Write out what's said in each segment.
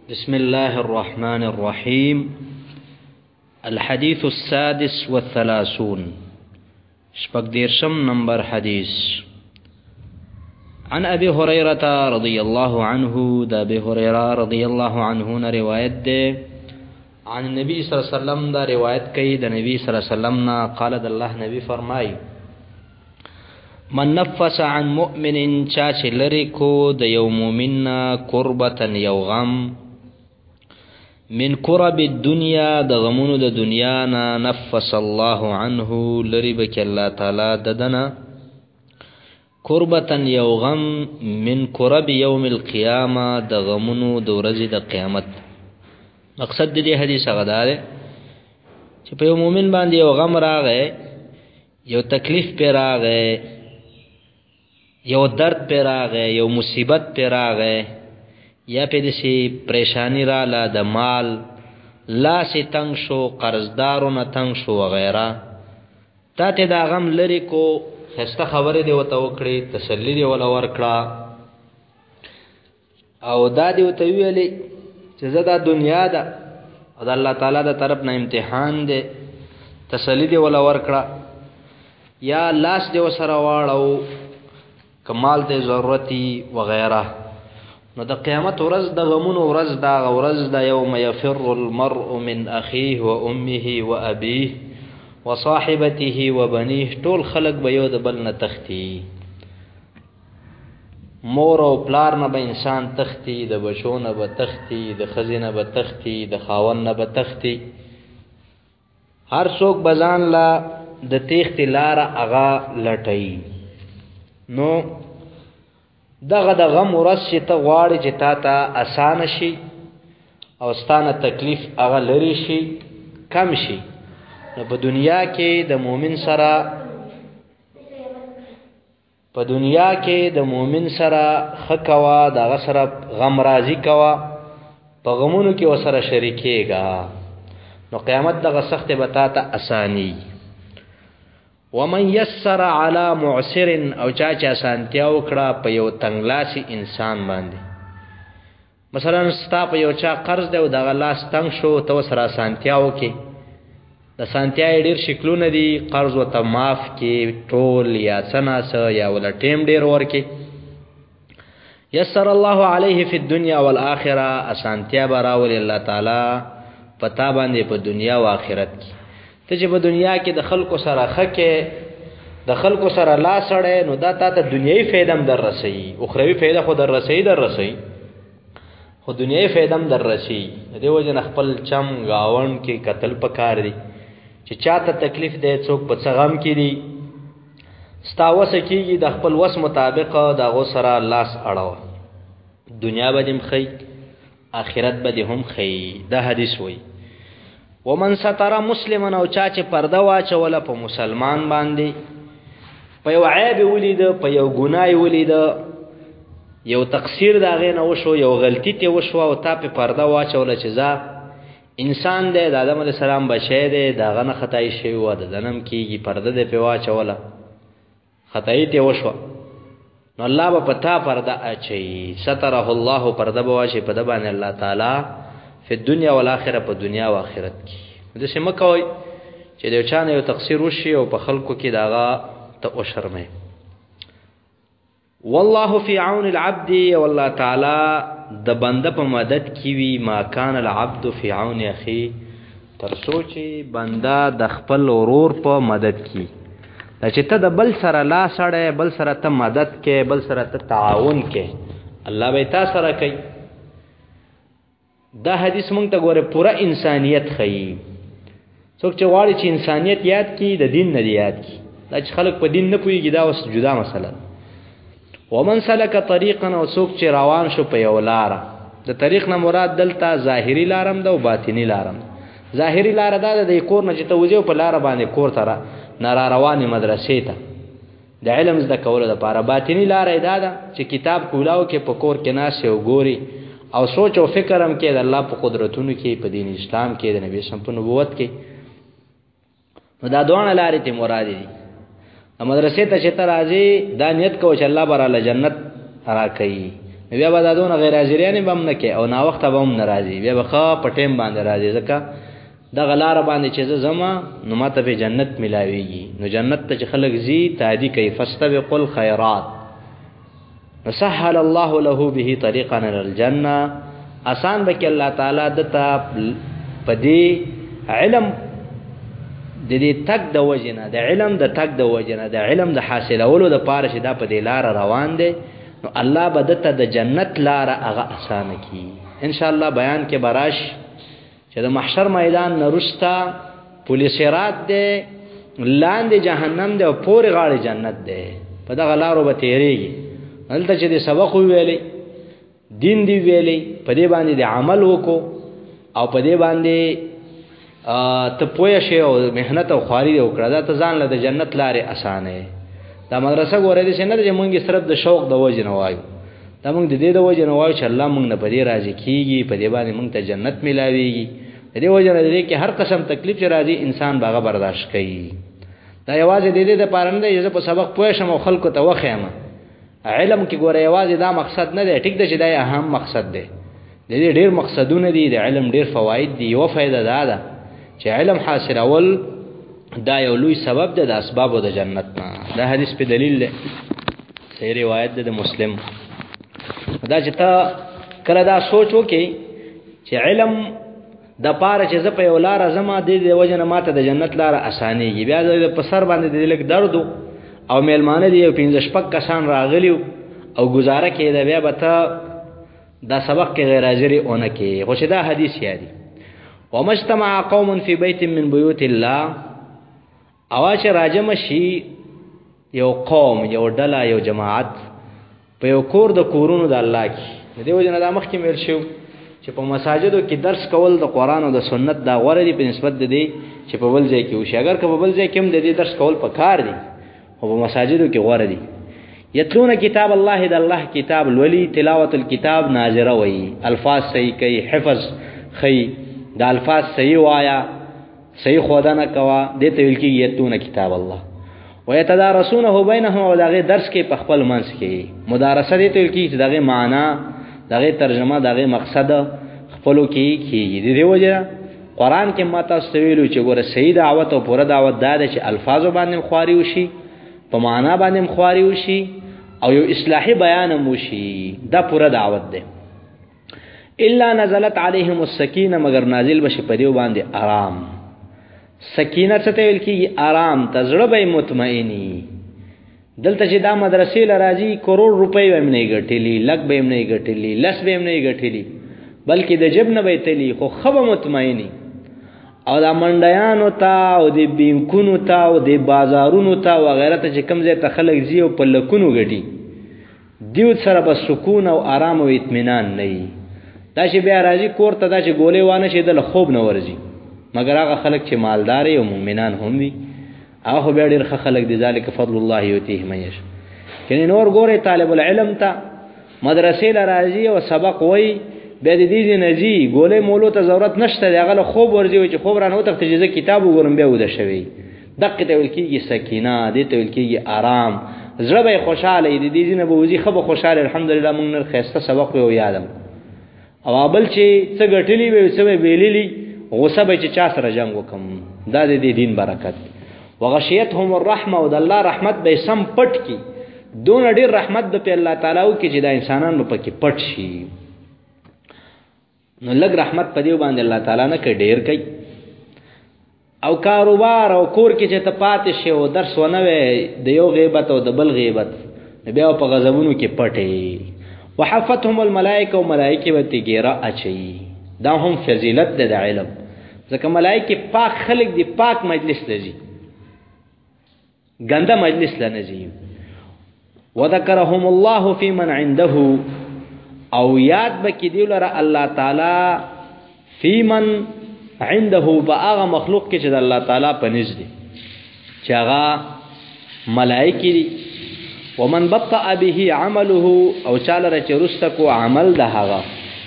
بسم الله الرحمن الرحيم. الحديث السادس والثلاثون، شپږ دیرشم نمبر حدیث. عن أبي هريرة رضي الله عنه، د أبي هريرة رضي الله عنه نه روایت ده، عن النبي صلى الله عليه وسلم، دا روایت کوي د نبی صلی الله علیه وسلم نه، قال، د الله نبی فرمای: من نفس عن مؤمن، چا چې لری کو د یو مؤمن نه کربة، یو غم، من کرب الدنيا، د غمونو د دنیا نه، نفس الله عنه، لری بک الله تعالی ددنه کربة، یو غم، من کرب یوم القیامه، د غمونو د ورځې د قیامت. مقصد د دې حدیث هغه دا دی چې په یو مؤمن باندې یو غم راغی، یو تکلیف پې راغی، یو درد پې راغی، یو مصیبت پې راغی، یا پې داسې پریشانی راله، د مال لاس یې تنګ شو، قرضدارو نه تنګ شو وغیره، تا ته دا غم لرې کو، ښایسته خبرې دې ورته وکړې، تسلي دې وله ورکړه او دا دې ورته وویلې چې زه دا دنیا ده او د الله تعالی د طرف نه امتحان دی، تسلی دې وله ورکړه یا لاس دې ورسره واړو که مال ته ضرورت وغیره، نو د قیامت ورځ د غمونو ورځ دا ورځ د یوم یفر المرء من اخیه و امه و ابیه و صاحبته و بنیه، ټول خلق به یو د بل نه تښتي. مور او پلار نه به انسان تښتي، د بچو نه به تښتي، د ښځې نه به تښتي، د خاوند نه به تښتي، هر څوک به ځان له د تېښتې لاره هغه لټوي. نو دغه د غم ورځ چې ته غواړې چې تا ته اسانه شي او ستا نه تکلیف هغه لرې شي، کم شي، نو په دنیا کې د مؤمن سره، په دنیا کې د مؤمن سره ښه کوه، د هغه سره غم راضي کوه، په غمونو کې ورسره شریکېږه، نو قیامت دغه سختې به تا ته اساني. ومن یسر علی معسر، او چا چې اسانتیا وکړه په یو تنګلاسي انسان باندې، مثلا ستا په یو چا قرض دی او دغه لاس تنګ شو، ته ورسره اسانتیا وکړې. د اسانتیا یې ډېر شکلونه دي، قرض ورته معاف کې ټول یا څه ناڅه یا وله ټیم ډېر ورکې، یسر الله علیه فی الدنیا والآخرة، اسانتیا به راولي الله تعالی په تا باندې په دنیا او آخرت کې. ته چې په دنیا کې د خلکو سره ښه کې، د خلکو سره لاس اړې، نو دا تا ته دنیوي فایده هم در رسوي، اخروي فایده خو در رسوي در رسوي، خو دنیوي فایده هم در رسوي. د دې وجې نه خپل چم ګاونډ کې کتل پکار دي چې چاته تکلیف دی، څوک په څه غم کې دي، ستا وسه کېږي د خپل وس مطابق د هغو سره لاس اړوه، دنیا به دې هم ښیي، آخرت به دې هم ښیي. دا حدیث وایي: ومن ستر مسلما، او چا چې پرده واچوله په مسلمان باندې، په یو عیب ولید، په یو ګناه ولید، یو تقصیر د هغې نه وشو، یو غلطي ترې وشوه او تا پې پرده واچوله چې ځه انسان دی، د آدم علیه السلام بچی دی، د هغه نه خطایي شوې وه، د ده نه هم کېږي، پرده دې پې واچوله، خطایي ترې وشوه، نو الله به په تا پرده اچوي. ستره الله، پرده به واچوي په ده باندې الله تعالی فی الدنیا والآخره، په دنیا او آخرت کې. داسې مه کوئ چې د یو چا نه یو تقصیر وشي او په خلکو کې د هغه ته وشرمئ. والله فی عون العبد، او الله تعالی د بنده په مدد کې وي، ما کان العبد فی عون اخی، تر څو چې بنده د خپل ورور په مدد کې. دا چې ته د بل سره لاس اړې، بل سره ته مدد کې، بل سره ته تعاون کې، الله به تا سره کوي. دا حدیث مونږ ته ګوره پوره انسانیت ښیي. څوک چې غواړي چې انسانیت یاد کړي، د دین نه دی یاد کړي. دا چې خلک په دین نه پوهېږي دا اوس جدا مسله ده. ومن سلک طریقا، او څوک چې روان شو په یو لاره، د طریق نه مراد دلته ظاهري لاره هم ده او باطني لاره هم ده. ظاهري لاره دا ده، د کور نه چې ته وځې په لاره باندې کور ته نه را روانې مدرسې ته د علم زده کولو لپاره. باطني لاره یې دا ده چې کتاب کولاو کې په کور کې ناست او ګوري او سوچ او فکر هم کې د الله په قدرتونو کې، په دین اسلام کې، د نبی سم په نبوت کې. نو دا دواړه لارې ته مراد دي. مدرسې ته چې ته راځې دا نیت کوه چې الله به راله جنت راکوي، بیا به دا دونه غیر حاضریانې به هم نه کوې او ناوخته به هم نه راځي، بیا به ښه په ټایم باندې راځي، ځکه دغه لاره باندې چې زه ځم نو ما ته به جنت ملاویږي. نو جنت ته چې خلک ځي تعدي کوي، فاستبقوا الخیرات سهل الله له به طریقا الى الجنه. آسان به کې الله تعالی دته په دې علم د دې تک د وجنه، د علم د تک د وجنه، د علم د حاصلولو د پاره چې دا په دې لار روان دی، نو الله به دته د جنت لار هغه اسانه کی. ان شاء الله بیان کې براش چې د محشر میدان نرستا پولیس رات دی، لاندې جهنم دی او پورې غاړې جنت دی، په دغه لارو به تیریږي. دلته چې د سبق ویلې، دین دی ویلې، په دې باندې د عمل وکړو او په دې باندې ته پوه شې او محنت او خواري دې وکړه، دا ته ځان له د جنت لارې اسانه. دا مدرسه ګوره داسې نه ده چې موږ یې صرف د شوق د وجې نه وایو، دا موږ د دې د وجې نه وایو چې الله موږ نه په دې راضي کېږي، په دې باندې موږ ته جنت میلاویږي. د دې وجې نه دې کې هر قسم تکلیف چې راځي انسان به هغه برداشت کوي. دا یوازې د دې دپاره نه دی چې زه په سبق پوه شم او خلکو ته وښیم. علم کې ګوره یوازې دا مقصد نه دی، ټیک ده چې دا یې اهم مقصد دی، د دې ډېر مقصدونه دي، د علم ډېر فواید دي. یوه فایده دا ده چې علم حاصلول دا یو لوی سبب دی د اسبابو د جنت نه. دا حدیث په دلیل دی، صحیح روایت دی د مسلم. دا چې ته کله دا سوچ وکې چې علم د پاره چې زه په یو لاره ځم، د دې وجې نه ماته د جنت لاره اسانېږي، بیا د په سر باندې د لږ درد او میلمانه دي یو پنځه شپږ کسان راغلي او ګزاره کېده، بیا به ته دا سبق کې غیر حاضري ونه کې. خو چې دا حدیث یادي، وما اجتمع قوم فی بیت من بیوت الله، او چې راجم شي یو قوم، یو ډله، یو جماعت په یو کور د کورونو د الله کې. د دې وجې نه دا مخکې ویل شو چې په مساجدو کې درس کول د قرآن او د سنت دا غوره دي په نسبت د دې چې په بل ځای کې وشي. اگر که په بل ځای کې هم د دې درس کول پکار دي، خو په مساجدو کې غوره دي. یتلون کتاب الله، د الله کتاب لولي، تلاوت الکتاب ناظره وایي، الفاظ صحیح کوي، حفظ ښیي، د الفاظ صحیح وایا، صحیح ښودنه کوه، دې ته ویل کېږي یتلون کتاب الله. ویتدارسونه بینهم، او د هغې درس کې په خپل منځ کې مدارسه دې ته ویل کېږي چې د هغې معنا، د هغې ترجمه، د هغې مقصد خپلو کې کېږي. د دې وجه قرآن کې ما تاسو ته ویلو چې ګوره صحیح دعوت او پوره دعوت دا دی چې الفاظو باندې هم خواري وشي، په معنا باندې هم خواري وشي، او یو اصلاحي بیان هم وشي، دا پوره دعوت دی. الا نزلت علیهم السکینه، مګر نازل به شي په دیو باندې آرام. سکینه څه ته ویل کېږي؟ آرام ته، زړه به یې مطمئني. دلته چې دا مدرسې له راځي، کروڑ روپۍ به یې نه ګټلي، لک به یې نه ګټلي، لس به یې نه ګټلي، بلکې د جیب نه به یې تلي، خو ښه به مطمئني. او دا منډیانو ته او د بینکونو ته او د بازارونو ته وغیره ته چې کوم ځای ته خلک ځي او په لکونو ګټي، دیو سره به سکون او آرام او اطمینان نه وي. دا چې بیا راځي کور ته، دا چې ګولۍ وانه شي، ده له خوب نه ورځي. مګر هغه خلک چې مالدار او مؤمنان هم وي، هغه خو بیا ډېر ښه خلک دي، ذلک فضل الله یؤتیه من یشاء. کنې نور ګورئ طالب العلم ته مدرسې له راځي او سبق وایي، بیا د دې ځای نه ځي، ګولۍ مولو ته ضرورت نشته دی، هغه له خوب ورځي، وایي چې خوب رانه وتښته چې زه کتاب وګورم، بیا ویده شوی. دقې ته ویل کېږي سکینه، دې ته ویل کېږي آرام، زړه به یې خوشحاله وي، د دې ځای نه به وځي ښه به خوشحاله، الحمدلله موږ نن ښایسته سبق ویو یادم. او بل چې څه ګټلي وي څه به یې بېللي، غوسه به چې چا سره جنګ وکم، دا د دې دین برکت. وغشیتهم الرحمه، او د الله رحمت به یې سم پټ کړي، دونه ډېر رحمت به پرې الله تعالی وکړي چې دا انسانان به پکې پټ شي. نو لږ رحمت په دې باندې الله تعالی نه کوي، ډېر کوي. او کاروبار او کور کې چې ته پاتې شې او درس ونه وې، د یو غیبت او د بل غیبت، بیا په غضبونو کې پټې. وحفتهم الملائکه، او ملائکې به ترې ګیره اچوي. دا هم فضیلت دی د علم، ځکه ملائکې پاک خلک دي، پاک مجلس ته ځي، ګنده مجلس له نه ځي. وذکرهم الله فی من عنده، او یاد به کې دیو لره الله تعالی فی من عنده، په هغه مخلوق کې چې د الله تعالی په نزد دی، چې هغه ملائکې دي. ومن بطأ به عمله، او چا لره چې وروسته کو عمل د هغه،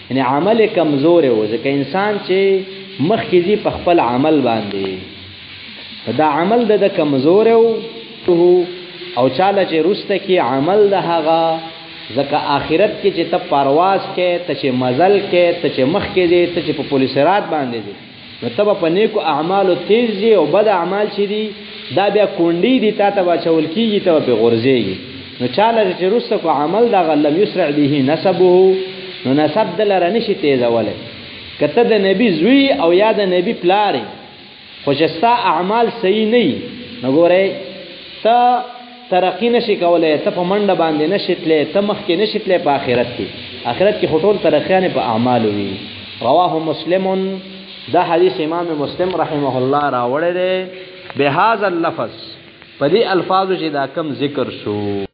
یعنې عمل یې کمزوری و، ځکه انسان چې مخکې ځي په خپل عمل باندې، دا عمل د ده کمزوری و، او چا له چې وروسته کې عمل د هغه ځکه آخرت کې چې ته پرواز کې، ته چې مزل کې، ته چې مخ کې دی، ته چې په پل صراط باندې دی، نو ته به په نیکو اعمالو تیز ځې او بد اعمال چې دي دا بیا کونډې دي، تا ته به اچول کېږي، ته به پرې غورځېږي. نو چاله چې وروسته کو عمل دغه لم یسرع به نسبه، نو نسب د لره نشي تیزولی. که ته د نبي زوی او یا د نبي پلار یې، خو چې ستا اعمال صحیح نه وي، نو ګورئ ته ترقي نشي کولای، ته په منډه باندې نشي تللی، ته مخکې نشي تللی په آخرت کې. آخرت کې خو ټول ترقیانې په اعمالو وي. رواه مسلم، دا حدیث امام مسلم رحمه الله راوړی دی بهذا اللفظ، په دې الفاظو چې دا کم ذکر شو.